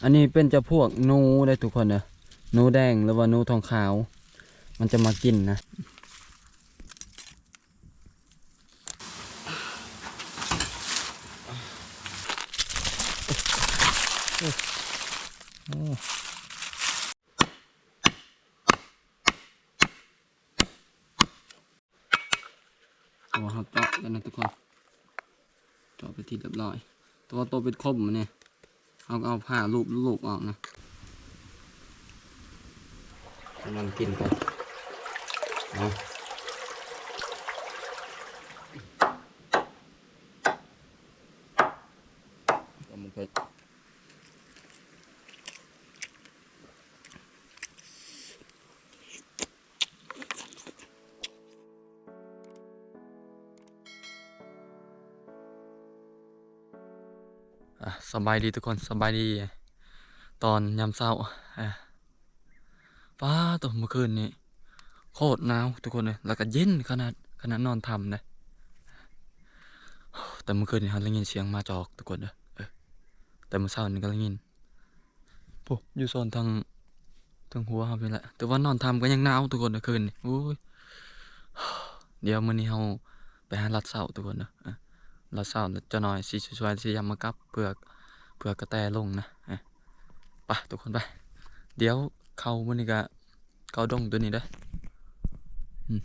ອັນນີ້ເປັນຈຳພວກໜູເດ້ທຸກຄົນເດີ ໜູແດງ ຫຼືວ່າໜູທອງຂາວ ມັນຈະມາກິນນະ. ໂອ້ ເຮົາເຈາະແລ້ວນະທຸກຄົນ ເຈາະເປັນທີ່ຮຽບຮ້ອຍ ແຕ່ວ່າໂຕເປັນຄົມນີ້ ເຮົາກໍເອົາຜ້າລູບໆອອກນະ ໃຫ້ມັນກິນກ່ອນເນາະ. ອ່ະ ສະບາຍດີທຸກຄົນ ສະບາຍດີຕອນຍາມເຊົ້າ. ອ່ະ ປ້າໂຕ ເມື່ອຄືນນີ້ໂຄດໜາວທຸກຄົນເອີຍ ແລ້ວກໍເຢັນຂະໜາດ ຂະໜາດນອນຖ້ຳເດ້. ແຕ່ເມື່ອຄືນນີ້ເຮົາໄດ້ຍິນສຽງໝາຈອກທຸກຄົນເອີຍ ເອີ ແຕ່ມື້ເຊົ້ານີ້ກໍໄດ້ຍິນ. ໂອ້ ຢູ່ໂຊນທາງ ທາງຫົວເຮົາພີ້ແຫຼະ ແຕ່ວ່ານອນຖ້ຳກໍຍັງໜາວທຸກຄົນ ຄືນນີ້. ໂອ້ຍ ດຽວມື້ນີ້ເຮົາໄປຫາລັດເຊົ້າທຸກຄົນເດີ ອາ ລັດເຊົ້າ ແລ້ວຈັກໜ້ອຍຊິຊ່ວຍ ຊິຢາມມາກັບ ເພື່ອ ເພື່ອກະແຕລົງນະ. ອາ ໄປທຸກຄົນໄປ ດຽວເຂົ້າມື້ນີ້ກະ ເຂົ້າດົງໂຕນີ້ເດີ ອືມ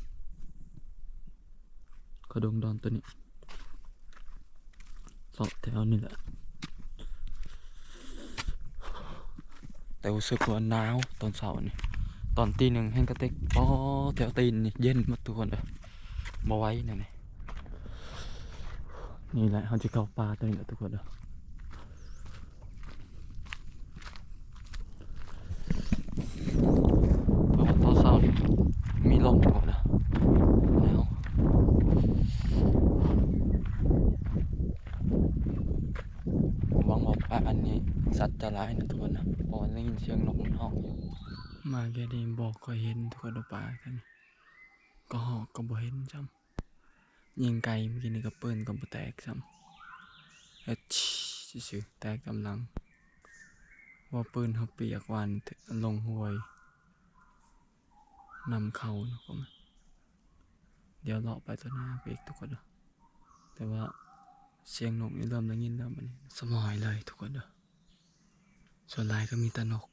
ເຂົ້າດົງດອນໂຕນີ້ ເລາະແຖວນີ້ແຫຼະ. ແຕ່ຮູ້ສຶກວ່າໜາວຕອນເຊົ້ານີ້ ຕອນຕີໜຶ່ງແຮ່ງກະເຕັກ ປໍ ແຖວຕີນນີ້ເຢັນໝົດທຸກຄົນເດີ ບໍ່ໄຫວແນວນີ້. ນີ້ແຫຼະ ເຮົາຈະເຂົ້າປ່າໂຕນີ້ແຫຼະທຸກຄົນເດີ. ເພາະວ່າຕອນເຊົ້ານີ້ມີລົມຢູ່ນະ ແລ້ວຫວັງວ່າປາອັນນີ້ສັດຈະຫຼາຍນະທຸກຄົນນະ ເພາະວ່າໄດ້ຍິນສຽງນົກມັນຮ້ອງຢູ່. ມາແກ່ນີ້ບໍ່ຄ່ອຍເຫັນທຸກຄົນ ປາກັນ ກະຮອກກໍບໍ່ເຫັນຊ້ຳ. ຍິງໄກເມື່ອກີ້ນີ້ກໍປືນກໍບໍ່ແຕກຊ້ຳ ເຮັດຊື່ໆ ແຕກຕາມຫຼັງ ວ່າປືນເຮົາປຽກຫວ່ານລົງຫ້ວຍ ນຳເຂົ້ານະ. ດຽວເລາະໄປຕໍ່ໜ້າໄປອີກທຸກຄົນເດີ ແຕ່ວ່າສຽງນົກນີ້ເລີ່ມໄດ້ຍິນແລ້ວບັດນີ້ ສະໝອຍເລີຍທຸກຄົນເດີ. ສ່ວນຫຼາຍກໍມີແຕ່ນົກ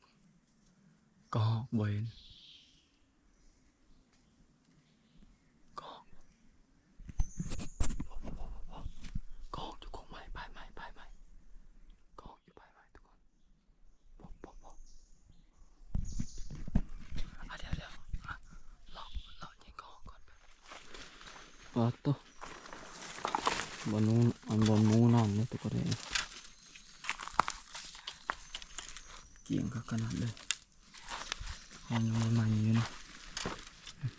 ກະຮອກບໍ່ເຫັນ. ກອງ ກອງຢູ່ກົກໄມ້ ປາຍໄມ້ ປາຍໄມ້ ກອງຢູ່ປາຍໄມ້ທຸກຄົນ. ບໍ່ ບໍ່ ບໍ່ ອາ ດຽວ ດຽວ ອາ ເລາະ ເລາະຍິງກອງກ່ອນ. ປາດໂຕ ບ່ອນໜູ ອັນບ່ອນໜູນອນເດ້ທຸກຄົນເອີຍ ກ້ຽງຄັກຂະໜາດເລີຍ. ຫອຍຍັງໃໝ່ໆຢູ່ນະ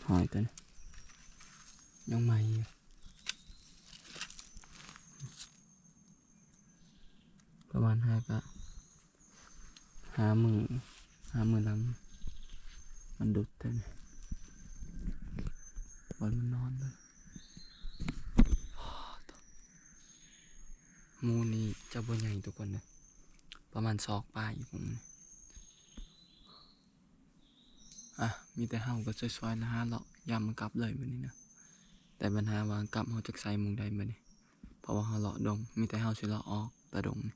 ຫອຍຕົວນີ້ຍັງໃໝ່ຢູ່ ປະມານຫ້າກະຫ້າມື້ ຫ້າມື້ຫຼັງ ມັນດຸດແທ້ນີ້ ບ່ອນມັນນອນເລີຍ. ໝູນີ້ຈະບໍ່ໃຫຍ່ທຸກຄົນເດີ ປະມານສອກປາຍຢູ່ພຸ້ນ. ອ່ະ ມີແຕ່ເຮົາກໍຊ່ວຍໆລະຫາເລາະ ຢາມມັນກັບເລີຍບັດນີ້ນະ. ແຕ່ບັນຫາວ່າກັບເຮົາຈັກໃສ່ໝ່ອງໃດບັດນີ້ ເພາະວ່າເຮົາເລາະດົງ ມີແຕ່ເຮົາຊິເລາະອອກຕາດົງນີ້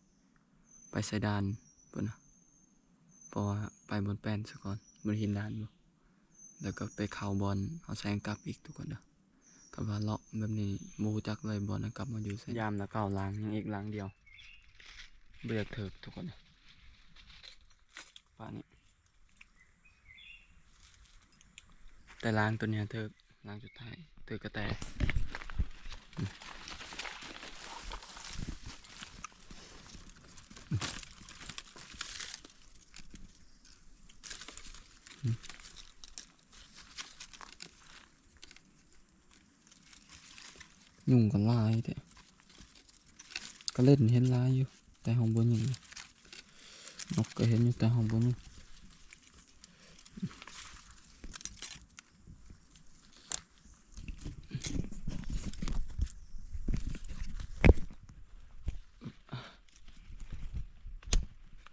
ໄປໃສ່ດ່ານພຸ້ນນະ ເພາະວ່າໄປບ່ອນແປນຊະກ່ອນ ບ່ອນຫີນລ້ານບໍ່ ແລ້ວກໍໄປເຂົ້າບ່ອນເຮົາໃສ່ກັບອີກທຸກຄົນເດີ. ຄັນວ່າເລາະແບບນີ້ບໍ່ຮູ້ຈັກເລີຍບ່ອນກັບມາຢູ່ໃສ. ຢາມລະເກົ້າຫຼັງ ຍັງອີກຫຼັງດຽວ ບໍ່ຢາກຖືກທຸກຄົນເດີ ປານນີ້. ແຕ່ລ້າງຕົວນີ້ຖືກ ລ້າງສຸດທ້າຍຖືກກະແຕ. ຍຸງກໍຫຼາຍແທ້. ກະເຫຼັ້ນເຫັນຫຼາຍຢູ່ ແຕ່ເຮົາບໍ່ຍິງ. ນົກກະເຫັນຢູ່ ແຕ່ເຮົາບໍ່ຍິງ.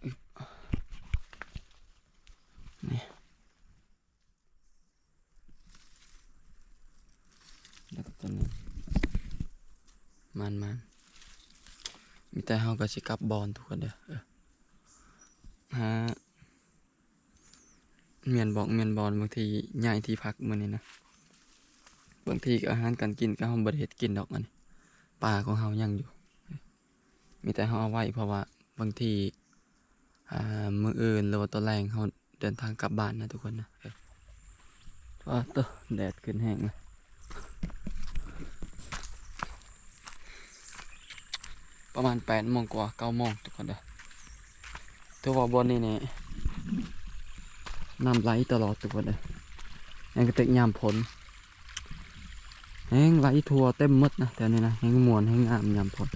ອຶບ ອຶບ ແຕ່ເຮົາກໍຊິກັບບ່ອນທຸກຄົນເດີ ເອີ ຫາ ປ່ຽນບ່ອນ ປ່ຽນບ່ອນ ບາງທີຍ້າຍທີ່ພັກມື້ນີ້ນະ ບາງທີກໍອາຫານການກິນກໍເຮົາບໍ່ໄດ້ເຮັດກິນດອກ ອັນນີ້ປາຂອງເຮົາຍັງຢູ່ ມີແຕ່ເຮົາເອົາໄວ້ ເພາະວ່າບາງທີ ອ່າ ມື້ອື່ນ ຫຼືວ່າຕອນແລງເຮົາເດີນທາງກັບບ້ານນະທຸກຄົນນະ ເອີ ປາດໂທ້ ແດດຂຶ້ນແຮງເລີຍ ປະມານແປດໂມງກວ່າ ເກົ້າໂມງທຸກຄົນເດີ ຖືວ່າບ່ອນນີ້ນີ້ ນ້ຳໄຫຼຕະຫຼອດທຸກຄົນເດີ ແຮງກະເຕັກຍາມຝົນ ແຮງໄຫຼທົ່ວເຕັມໝົດນະ ແຖວນີ້ນະ ແຮງມ່ວນ ແຮງງາມຍາມຝົນ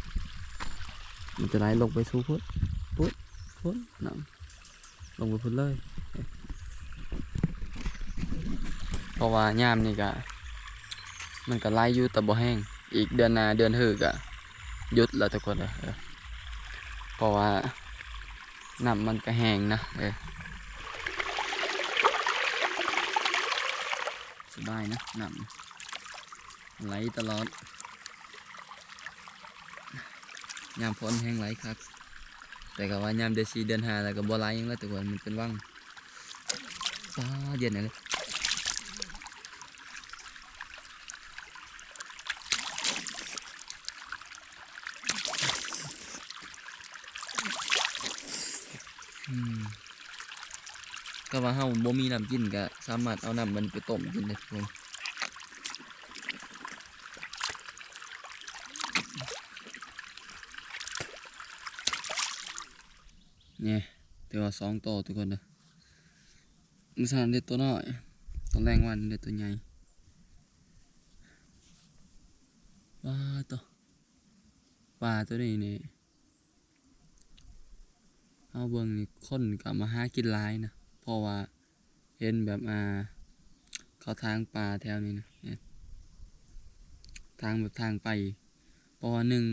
ມັນຈະໄຫຼລົງໄປສູ່ພຸ້ນ ພຸ້ນ ພຸ້ນ ນ້ຳລົງໄປພຸ້ນເລີຍ ເພາະວ່າຍາມນີ້ກະ ມັນກະໄຫຼຢູ່ ແຕ່ບໍ່ແຮງ ອີກເດືອນໜ້າເດືອນຮືກະຢຸດແລ້ວທຸກຄົນເອີ ເອີ ເພາະວ່ານ້ຳມັນກະແຮງນະ ເອີ ສະບາຍນະ ນ້ຳໄຫຼຕະຫຼອດ ຍາມຝົນແຮງໄຫຼຄັກ ແຕ່ກໍວ່າຍາມເດືອນສີ່ເດືອນຫ້າແລ້ວກໍບໍ່ໄຫຼຫຍັງແລ້ວທຸກຄົນ ມັນເປັນວັງ ປາດ ເຢັນເລີຍ ອືມ ຖ້າວ່າເຮົາບໍ່ມີນ້ຳກິນກໍສາມາດເອົານ້ຳມັນໄປຕົ້ມກິນໄດ້ທຸກຄົນ ນີ້ ຖືວ່າສອງໂຕທຸກຄົນເດີ ມື້ເຊົ້າໄດ້ໂຕນ້ອຍ ຕອນແລງວານໄດ້ໂຕໃຫຍ່ ປາດໂທ້ ປາໂຕນີ້ນີ້ ເຮົາເບິ່ງນີ້ ຄົນກໍມາຫາກິນຫຼາຍນະ ເພາະວ່າເຫັນແບບ ອ່າ ເຂົາຖາງປາແຖວນີ້ນະ ຖາງແບບທາງໄປ ເພາະວ່າໜຶ່ງ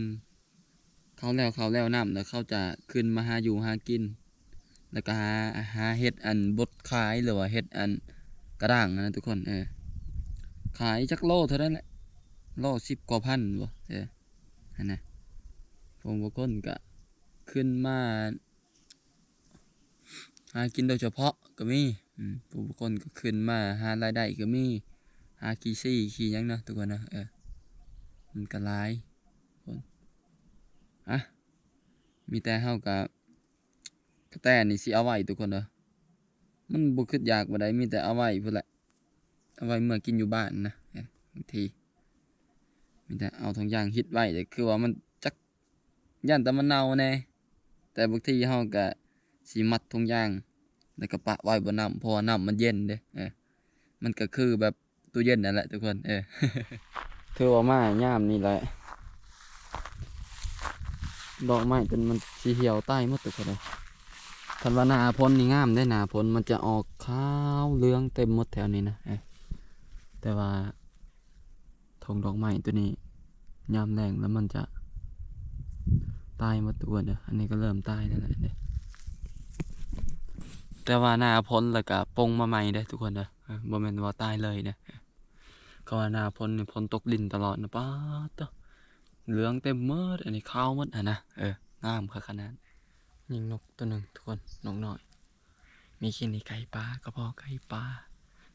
ເຂົາແລ້ວເຂົ້າແລ້ວນ້ຳ ແລ້ວເຂົາຈະຂຶ້ນມາຫາຢູ່ຫາກິນ ແລ້ວກໍຫາ ຫາເຮັດອັນບົດຂາຍ ຫຼືວ່າເຮັດອັນກະດ້າງຫັ້ນນະທຸກຄົນ ເອີ ຂາຍຈັກໂລເທົ່າໃດແຫຼະ ໂລສິບກວ່າພັນບໍ ເອີ ຫັ້ນນະ ພວກບາງຄົນກະຂຶ້ນມາຫາກິນໂດຍສະເພາະກໍມີ ອືມ ຜູ້ບາງຄົນກໍຂຶ້ນມາຫາລາຍໄດ້ກໍມີ ຫາຂີ້ຊີ້ຂີ້ຫຍັງເນາະທຸກຄົນເນາະ ເອີ ມັນກໍຫຼາຍຄົນ ອະ ມີແຕ່ເຮົາກໍ ກະແຕນີ້ຊິເອົາໄວ້ທຸກຄົນເດີ ມັນບໍ່ຄິດຢາກປານໃດ ມີແຕ່ເອົາໄວ້ພຸ້ນແຫຼະ ເອົາໄວ້ເມືອກິນຢູ່ບ້ານນະ ເອີ ບາງທີມີແຕ່ເອົາຖົງຢາງຮິດໄວ້ ແຕ່ຄືວ່າມັນຈັກ ຢ້ານແຕ່ມັນເນົ່າແດ່ ແຕ່ບາງທີເຮົາກະຊິມັດຖົງຢາງ ແລ້ວກະປະໄວ້ບ່ອນນ້ຳ ເພາະວ່ານ້ຳມັນເຢັນເດ້ ເອີ ມັນກະຄືແບບ ຕູ້ເຢັນນັ້ນແຫຼະທຸກຄົນ ເອີ ຖືວ່າມາຍາມນີ້ແຫຼະ ດອກໄມ້ຕົວນີ້ມັນຊິຫ່ຽວຕາຍໝົດທຸກຄົນເອີຍ ຄັນວ່າໜ້າຝົນນີ້ງາມເດ້ ໜ້າຝົນມັນຈະອອກຂາວເຫຼືອງເຕັມໝົດແຖວນີ້ນະ ເອີ ແຕ່ວ່າທົ່ງດອກໄມ້ຕົວນີ້ ຍາມແລ້ງແລ້ວມັນຈະຕາຍໝົດທຸກຄົນເອີຍ ອັນນີ້ກໍເລີ່ມຕາຍແລ້ວແຫຼະເດ້ ແຕ່ວ່າໜ້າຝົນແລ້ວກໍປົງມາໃໝ່ເດ້ທຸກຄົນເອີຍ ເອີ ບໍ່ແມ່ນວ່າຕາຍເລີຍເດ້ ເພາະວ່າໜ້າຝົນນີ້ຝົນຕົກລິນຕະຫຼອດນະ ປາດໂທ້ ເຫຼືອງເຕັມໝົດ ອັນນີ້ຂາວໝົດຫັ້ນນະ ເອີ ງາມຄັກຂະໜາດ ຍິງນົກຕົວໜຶ່ງທຸກຄົນ ນົກນ້ອຍ ມີຂີ້ໜີໄກ່ປ່າ ກະເພາະໄກ່ປ່າ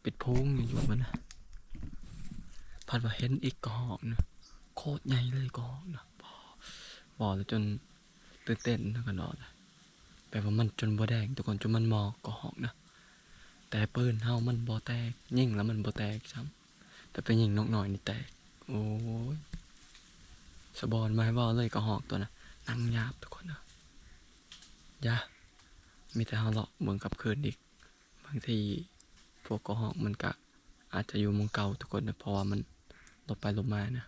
ເປັນຝູງຢູ່ມັນນະ ພັດວ່າເຫັນອີກກະຮອກນະ ໂຄດໃຫຍ່ເລີຍກະຮອກນະ ເວົ້າແລ້ວຈົນຕື່ນເຕັ້ນນະ ກະນອນ ແບບວ່າມັນຈົນບໍ່ແດງທຸກຄົນ ຈົນມັນໝອກກະຮອກນະ ແຕ່ປືນເຮົາມັນບໍ່ແຕກ ຍິງແລ້ວມັນບໍ່ແຕກຊ້ຳ ແຕ່ໄປຍິງນົກນ້ອຍນີ້ແຕກ ໂອ້ຍ ສະບອນ ບໍ່ໃຫ້ເວົ້າເລີຍ ກະຮອກຕົວນະ ນັ່ງຍາບທຸກຄົນເອີຍ ຢ່າ ມີແຕ່ເຮົາເລາະເບິ່ງກັບຄືນອີກ ບາງທີພວກກະຮອກມັນກະອາດຈະຢູ່ໝ່ອງເກົ່າທຸກຄົນ ເພາະວ່າມັນຫຼົບໄປຫຼົບມານະ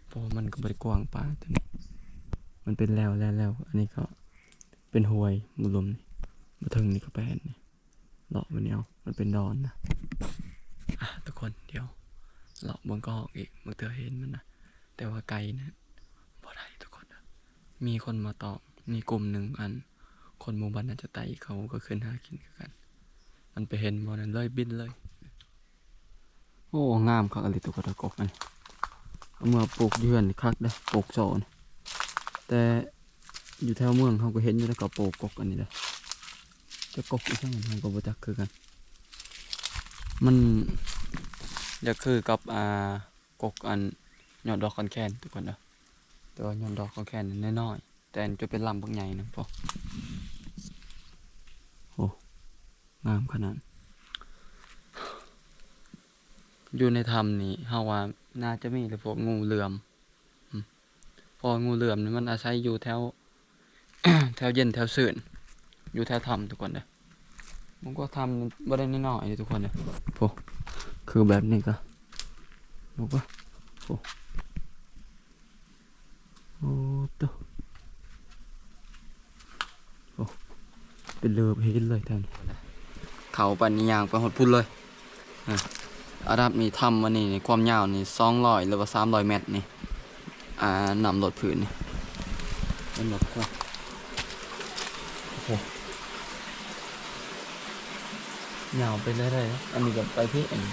ເພາະວ່າມັນກໍບໍ່ໄດ້ກວ້າງປານໃດ มันเป็นแลวแลวแลว อันนี้ก็เป็นห้วย บ่หลุมนี่ บ่เทิงนี่ก็ไปหั่นนี่ เลาะมันนี่เอา มันเป็นดอนนะ อ่ะ ทุกคน เดี๋ยวเลาะเบิ่งกะฮอกอีก บางเทื่อเห็นมันนะ แต่ว่าไกลนะ บ่ได้ทุกคนนะ มีคนมาตอบ มีกลุ่มหนึ่ง อัน คนหมู่บ้านน่าจะไต่ เขาก็ขึ้นหากินคือกัน มันไปเห็นบ่อนนั้นเลย บินเลย โอ้ งามคักอีหลี ตุ๊กตากกอันนี้ เอาเมือปลูกอยู่เฮือนนี่คักเด้อ ปลูกซอนี่ แต่ ຢູ່ແຖວເມືອງເຮົາກໍເຫັນຢູ່ ແລ້ວກໍໂປກົກອັນນີ້ເດ້ ຈັກກົກອີ່ຫຍັງເຮົາກໍບໍ່ຈັກຄືກັນ. ມັນຢາກຄືກັບ ອ່າ ກົກອັນຍອດດອກຄອນແຄນທຸກຄົນເດີ ແຕ່ວ່າຍອດດອກຄອນແຄນນີ້ນ້ອຍໆ ແຕ່ອັນຈະເປັນລຳບັກໃຫຍ່ນະ. ໂອ້ ໂອ້ ງາມຂະໜາດ. ຢູ່ໃນຖ້ຳນີ້ເຮົາວ່າໜ້າຈະມີແຕ່ພວກງູເຫຼືອມ ອືມ ເພາະວ່າງູເຫຼືອມນີ້ມັນອາໄສຢູ່ແຖວ ແຖວເຢັນແຖວຊື່ນ ຢູ່ແຖວຖ້ຳທຸກຄົນເດີ. ມັນກໍຖ້ຳບໍ່ໄດ້ນ້ອຍໆເດ້ທຸກຄົນເດີ. ໂອ້ ຄືແບບນີ້ກໍ ມັນກໍ ໂອ້ ໂອ້ໂຕ ໂອ້ ເປັນເລີບເຫັນເລີຍທ່ານ. ເຂົ້າໄປນີ້ຍ່າງໄປຮອດພຸ້ນເລີຍ. ອ່າ ລະດັບນີ້ ຖ້ຳອັນນີ້ນີ້ ຄວາມຍາວນີ້ສອງຮ້ອຍ ຫຼືວ່າສາມຮ້ອຍແມັດນີ້ ອ່າ ນ້ຳລົດພື້ນນີ້ ເຫັນບໍ່? ໂອ້ໂຫ ຍາວໄປເລື້ອຍໆ ອັນນີ້ກໍໄປພີ້ ອັນນີ້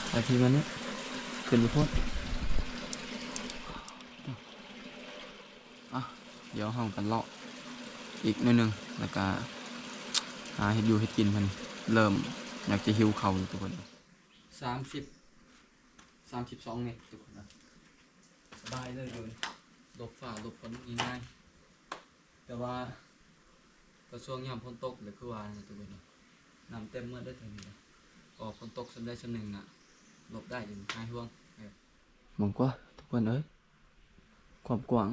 ໄປພີ້ມານີ້ ຂຶ້ນໄປພຸ້ນ. ອ່ະ ດຽວເຮົາກັນເລາະອີກໜ້ອຍໜຶ່ງ ແລ້ວກະຫາເຮັດຢູ່ເຮັດກິນ. ເພິ່ນເລີ່ມຢາກຈະຫິວເຂົ້າແລ້ວທຸກຄົນ. ສາມສິບ ສາມສິບສອງແມັດທຸກຄົນນະ ສະບາຍເລີຍ ຢູ່ນີ້ ຫຼົບຟ້າຫຼົບຝົນງ່າຍໆ. ແຕ່ວ່າກະຊ່ວງຍາມຝົນຕົກແຫຼະ ຄືວ່ານັ້ນແຫຼະທຸກຄົນເນາະ ນ້ຳເຕັມໝົດເດ້ແຖວນີ້ນະ. ກໍຝົນຕົກສ່ຳໃດສ່ຳໜຶ່ງນະ ຫຼົບໄດ້ຢູ່ ຫາຍຫ່ວງ. ເອີ ເບິ່ງກວ່າທຸກຄົນເອີຍ ຄວາມກວ້າງ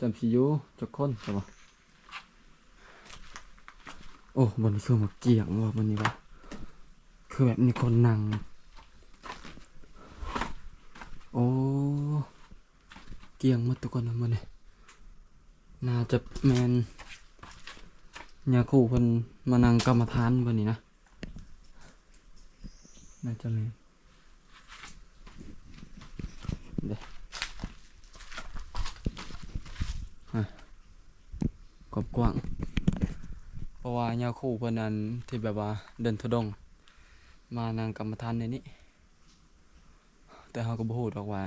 ຈຳຊິຢູ່ຈັກຄົນຊະວະ. ໂອ້ ບ່ອນນີ້ຄືໝາກກ້ຽງວ່າ ບ່ອນນີ້ວ່າ ຄືແບບມີຄົນນັ່ງ. ໂອ້ ກ້ຽງໝົດທຸກຄົນ ມື້ນີ້ໜ້າຈະແມ່ນຍາຄູເພິ່ນມານັ່ງກຳມະຖານບ່ອນນີ້ນະ ໜ້າຈະແມ່ນ. ເດ້ ຮະ ກວ້າງໆ ເພາະວ່າຍາຄູເພິ່ນ ອັນທີ່ແບບວ່າເດີນທຸດົງ ມານັ່ງກຳມະຖານໃນນີ້ ແຕ່ເຮົາກໍບໍ່ຮູ້ດອກວ່າ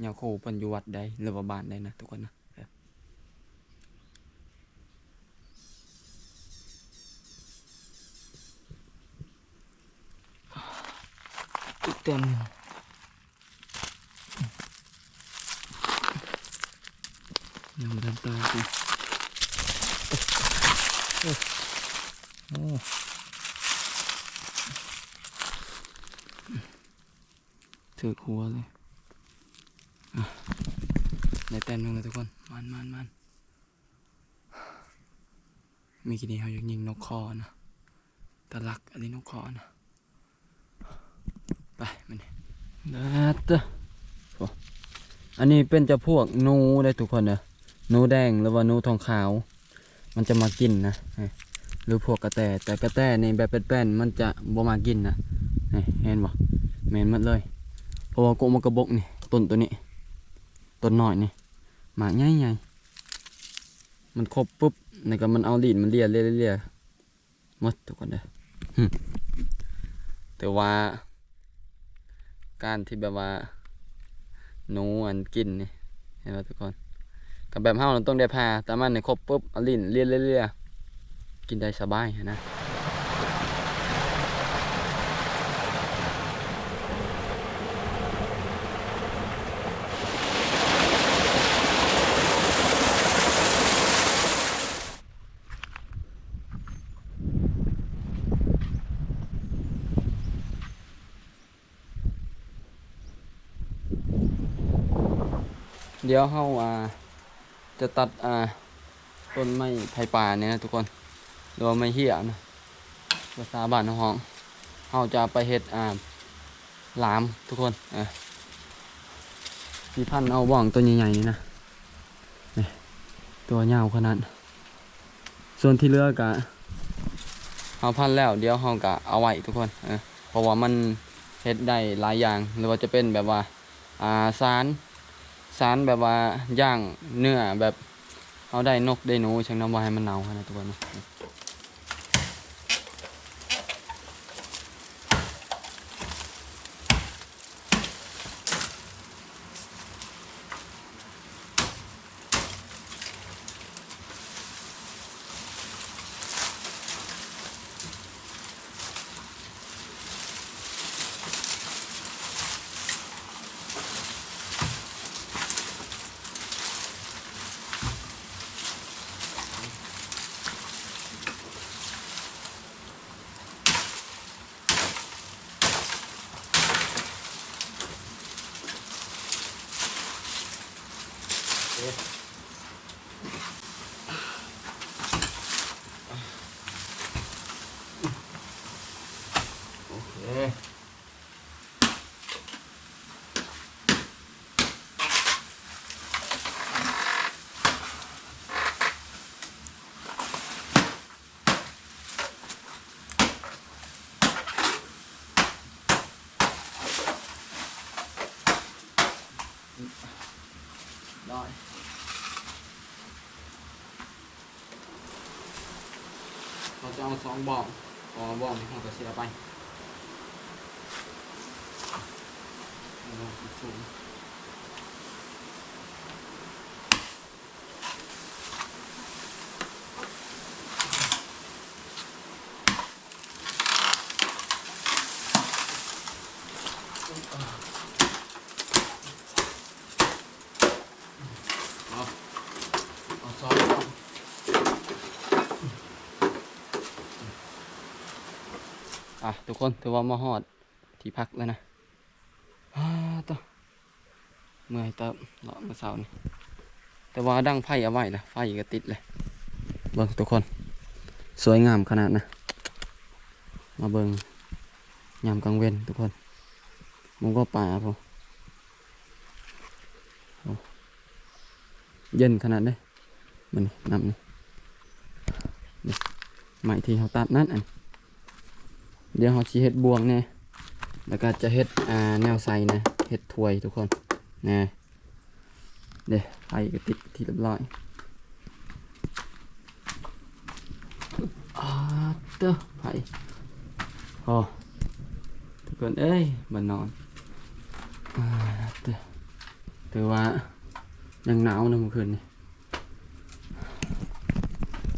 ຍາຄູເພິ່ນຢູ່ວັດໃດ ຫຼືວ່າບ້ານໃດນະທຸກຄົນນະ. ອີກແຕ້ມໜຶ່ງ ຍັງບໍ່ທັນຕາຍຕິ. ໂອ້ ໂອ້ ຖືກຫົວເລີຍ. ອ່ະ ໄດ້ແຕ້ມໜຶ່ງແລ້ວທຸກຄົນ ມານ ມານ ມານ. ມື້ກີ້ນີ້ເຮົາຢາກຍິງນົກຄໍນະ ຕາລັກອີ່ຫຼີນົກຄໍນະ. ໄປ ມານີ້ ດາດເຕີ ໂອ້ ອັນນີ້ເປັນຈຳພວກໜູເດ້ທຸກຄົນເດີ ໜູແດງ ຫຼືວ່າໜູທອງຂາວ ມັນຈະມາກິນນະ ຫຼືພວກກະແຕ. ແຕ່ກະແຕນີ້ແບບແປ້ນໆ ມັນຈະບໍ່ມາກິນນະ. ນີ້ ເຫັນບໍ່? ແມ່ນໝົດເລີຍ ເພາະວ່າກົກໝາກກະບົກນີ້ ຕົ້ນໂຕນີ້ ຕົ້ນນ້ອຍນີ້ ໝາກໃຫຍ່ໆ ມັນຄົບປຶບ ແລ້ວກໍມັນເອົາລີ້ນມັນເລຍໆໆ ໝົດທຸກຄົນເດີ. ຫຶ ແຕ່ວ່າການທີ່ແບບວ່າໜູອັນກິນນີ້ ເຫັນບໍ່ທຸກຄົນ? ກໍແບບເຮົານະຕ້ອງໄດ້ຜ່າ ແຕ່ມັນນີ້ຄົບປຶບ ເອົາລີ້ນເລຍໆໆ ກິນໄດ້ສະບາຍຫັ້ນນະ. ດຽວເຮົາ ອ່າ ຈະຕັດ ອ່າ ຕົ້ນໄມ້ໄຜ່ປ່ານີ້ນະທຸກຄົນ ຫຼືວ່າໄມ້ເຫ້ຍນະ ພາສາບ້ານເຮົາຮ້ອງ. ເຮົາຈະເອົາໄປເຮັດ ອ່າ ຫຼາມທຸກຄົນ ເອີ ຊິພັນເອົາບ່ອງໂຕໃຫຍ່ໆນີ້ນະ ນີ້ ໂຕຍາວຂະໜາດ. ສ່ວນທີ່ເຫຼືອກະເຮົາພັນແລ້ວ ດຽວເຮົາກະເອົາໄວ້ທຸກຄົນ ເອີ ເພາະວ່າມັນເຮັດໄດ້ຫຼາຍຢ່າງ ຫຼືວ່າຈະເປັນແບບວ່າ ອ່າ ສານ ສານແບບວ່າຢ່າງເນື້ອ ແບບເຮົາໄດ້ນົກໄດ້ໜູຈັ່ງນຳ ບໍ່ໃຫ້ມັນເນົ່າຫັ້ນນະທຸກຄົນເນາະ. ໂ ເຮົາຈະເອົາສອງບ່ອງ ເພາະວ່າບ່ອງນີ້ເຮົາກະຊິເອົາໄປ ເອົາບ່ອງສູງ. ເອົາ ເອົາສອງ ອ່ະ ທຸກຄົນ ຖືວ່າມາຮອດທີ່ພັກແລ້ວນະ. ອາ ໂຕ ເມື່ອຍເຕີບເນາະ ມື້ເຊົ້ານີ້ ແຕ່ວ່າດັງໄຟເອົາໄວ້ລະ ໄຟກະຕິດເລີຍ. ເບິ່ງທຸກຄົນ ສວຍງາມຂະໜາດນະ. ມາເບິ່ງຍາມກາງເວັນທຸກຄົນ ໝູກະປາພຸ້ນ ໂອ້ ເຢັນຂະໜາດເດ້. ມັນນີ້ ນ້ຳນີ້ ນີ້ ໄມ້ທີ່ເຮົາຕັດນັ້ນ ອັນ ດຽວເຮົາຊິເຮັດບ່ວງແນ່ ແລ້ວກະຈະເຮັດ ອ່າ ແນວໃສ່ນະ ເຮັດຖ້ວຍທຸກຄົນ ແນ່ ເດ້ ໄຟກະຕິດເປັນທີ່ຮຽບຮ້ອຍ. ອາ ເຕີ ໄຟ ໂອ້ ທຸກຄົນເອີຍ ບ້ານນອນ ອາ ເຕີ ຖືວ່າຍັງໜາວນະມື້ຄືນນີ້.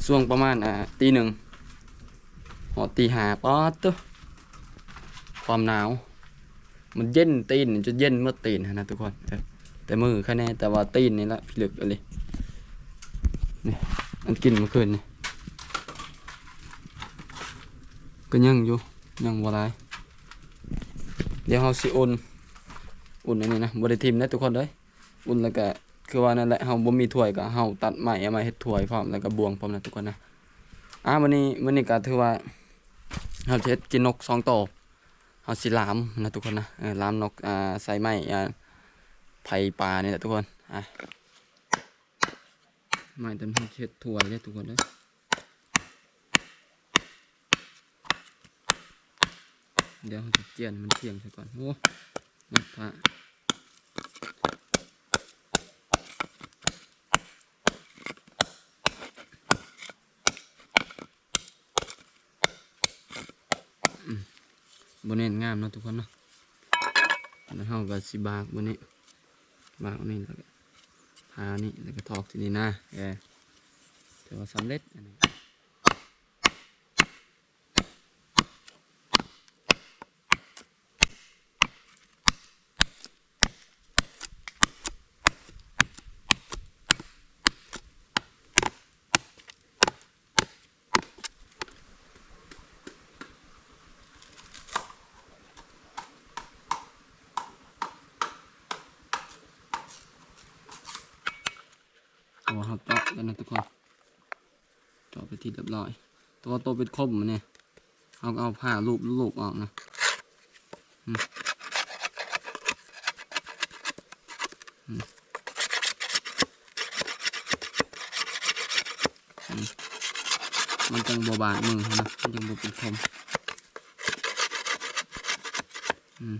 ຊ່ວງປະມານ ອ່າ ຕີໜຶ່ງ ຮອດຕີຫ້າ ປາດໂທ້ ຄວາມໜາວ ມັນເຢັນຕີນ ຈົນເຢັນໝົດຕີນຫັ້ນນະທຸກຄົນ. ເອີ ແຕ່ມືຄະແນ່ ແຕ່ວ່າຕີນນີ້ລະພິລຶກອີ່ຫຼີ. ນີ້ ອັນກິນມື້ຄືນນີ້ ກະຍັງຢູ່ ຍັງບໍ່ຫຼາຍ. ດຽວເຮົາຊິອຸ່ນ ອຸ່ນອັນນີ້ນະ ບໍ່ໄດ້ຖິ້ມເດ້ທຸກຄົນເອີຍ. ອຸ່ນແລ້ວກະຄືວ່ານັ້ນແຫຼະ ເຮົາບໍ່ມີຖ້ວຍກະເຮົາຕັດໄມ້ເອົາມາເຮັດຖ້ວຍພ້ອມ ແລ້ວກະບ່ວງພ້ອມນະທຸກຄົນນະ. ອ່າ ມື້ນີ້ ມື້ນີ້ກະຖືວ່າເຮົາຈະເຮັດກິນນົກສອງໂຕ ເຮົາຊິລາມນະທຸກຄົນນະ. ເອີ ລາມນົກ ອ່າ ໃສ່ໄມ້ ອ່າ ໄຜ່ປ່ານີ້ແຫຼະທຸກຄົນ. ອ່າ ໄມ້ຕົວນີ້ເຮັດຖ້ວຍເດ້ທຸກຄົນເດີ. ດຽວເຮົາຊິຈຽນໃຫ້ມັນທ່ຽງຊະກ່ອນ. ໂອ້ ມັດພະ ອືມ ບໍ່ແໜ້ນງາມເນາະທຸກຄົນເນາະ. ແລ້ວເຮົາກະຊິບາກບາດນີ້ ບາກນີ້ ແລ້ວກະພານີ້ ແລ້ວກະຖອກທີ່ນີ້ນະ. ເອີ ຖືວ່າສຳເລັດອັນນີ້. ເພາະວ່າເຮົາເຈາະແລ້ວນະທຸກຄົນ ເຈາະເປັນທີ່ຮຽບຮ້ອຍ. ແຕ່ວ່າໂຕເປັນຄົມນີ້ ເຮົາກະເອົາຜ້າລູບ ລູບອອກນະ. ອືມ ອືມ ອືມ ມັນຈັ່ງບໍ່ບາດມືຫັ້ນນະ ມັນຈັ່ງບໍ່ເປັນຄົມ. ອືມ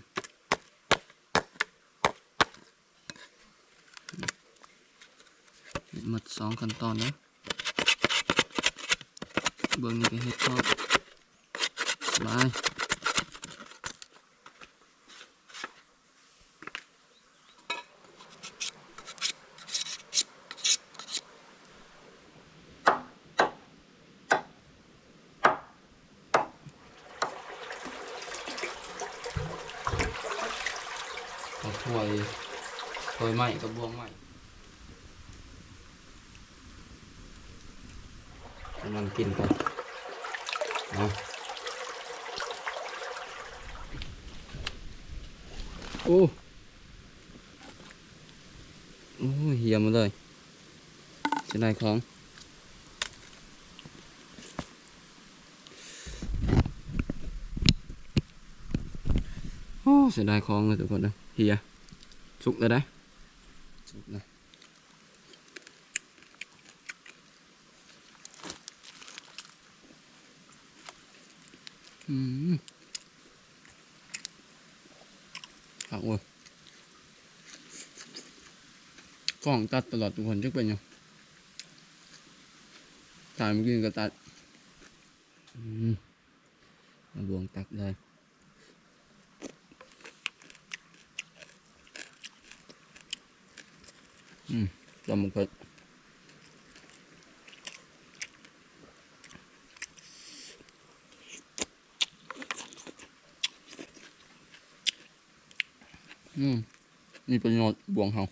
ເຮັດໝົດສອງຂັ້ນຕອນເດີ. ເບື້ອງນີ້ກະເຮັດພ້ອມ ສະບາຍ. ເອົາຖ້ວຍ ຖ້ວຍໄມ້ກັບບ່ວງໄມ້ ກຳລັງກິນກັນ. ເອົາ ໂອ້ ໂອ້ຍ ເຫຍໝົດເລີຍ ເສຍດາຍຂອງ. ໂອ້ ເສຍດາຍຂອງເລີຍທຸກຄົນເອີຍ ເຫຍ. ສຸກແລ້ວໄດ໋ ສຸກແລ້ວ. ອືມ ຄັກເວີຍ. ກ້ອງຕັດຕະຫຼອດທຸກຄົນ ຈັກເປັນຫຍັງ ຖ່າຍມາກິນກະຕັດ. ອືມ ເອົາບ່ວງຕັກເລີຍ. ອືມ ຕຳບັກເຜັດ. ອືມ ມີປະໂຫຍດບ່ວງເຮົາ.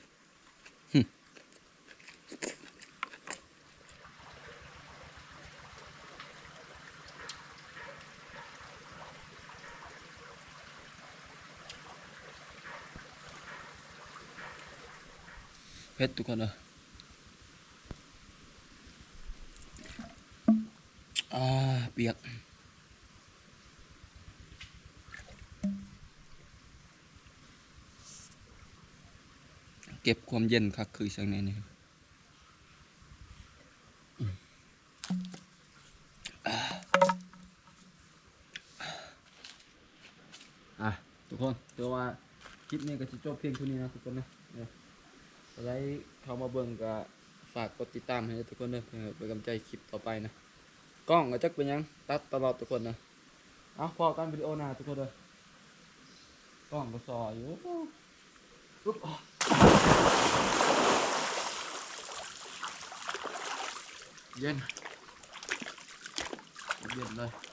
ເຜັດທຸກຄົນເອີຍ. ອາ ປຽກ. ເກັບຄວາມເຢັນຄັກຄືຈັ່ງໃດນີ້. ອ່ະ ທຸກຄົນ ຖືວ່າຄລິບນີ້ກໍຊິຈົບພຽງເທົ່ານີ້ນະທຸກຄົນນະ. ເອີ ໃຜເຂົ້າມາເບິ່ງກໍຝາກກົດຕິດຕາມໃຫ້ເດີທຸກຄົນເດີ ເພື່ອເປັນກຳລັງໃຈຄລິບຕໍ່ໄປນະ. ກ້ອງກໍຈັກເປັນຫຍັງ ຕັດຕະຫຼອດທຸກຄົນນະ. ເອົາ ພໍ້ກັນວິດີໂອໜ້າທຸກຄົນເດີ. ກ້ອງກໍຊໍຢູ່. ອຶບ ເຢັນ ເຢັນເລີຍ.